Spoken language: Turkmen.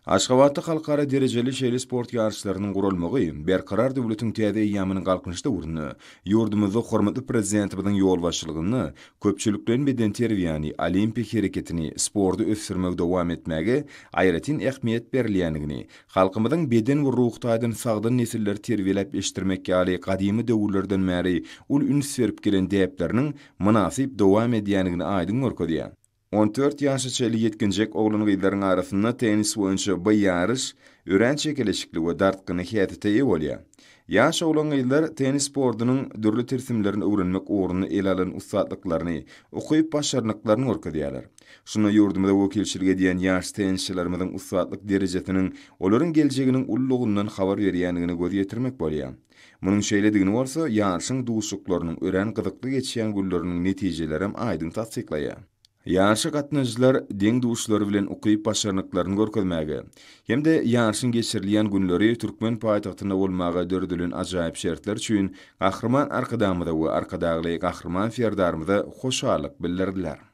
Aşgabatda halkara derejeli şeýle sport ýaryşlarynyň guralmagy Berkarar döwletiň täze eýýamynyň Galkynyş döwründe ýurdumyzda hormatly Prezidentimiziň ýolbaşçylygynda köpçülikleýin bedenterbiýäni, olimpiýa hereketini, sporty ösdürmegi dowam etmäge aýratyn ähmiýet berilýändigini, halkymyzyň beden we ruhy taýdan sagdyn nesilleri terbiýeläp ýetişdirmek ýaly gadymy döwürlerden bäri uly üns berip gelen däpleriniň mynasyp dowam edýändigini aýdyň görkezýär. 14 ýaşa çenli ýetginjek oglan-gyzlaryň arasynda tennis boýunça bu ýaryş örän çekeleşikli we dartgynly häsiýete eýe bolýar. Ýaş oglan-gyzlar tennis sportunyň dürli tilsimlerini öwrenmek ugrunda ele alan ussatlyklaryny, ukyp-başarnyklaryny görkezýärler. Şunda ýurdumyza wekilçilik edýän ýaş tennisçilerimiziň ussatlyk derejesiniň olaryň geljeginiň ululygyndan habar berýändigine göz ýetirmek bolýar. Munuň şeýledigini bolsa, ýaryşyň duşuşyklarynyň örän gyzykly geçýän günleriniň netijelerem aýdyň tassyklaýar. Ýaryşa gatnaşyjylar deň-duşlary bilen ukyp-başarnyklaryny görkezmäge hem-de ýaryşyň geçirilýän günleri türkmen paýtagtynda bolmaga döredilen ajaýyp şertler üçin Gahryman Arkadagymyza we Arkadagly Gahryman Serdarymyza hoşallyk bildirdiler.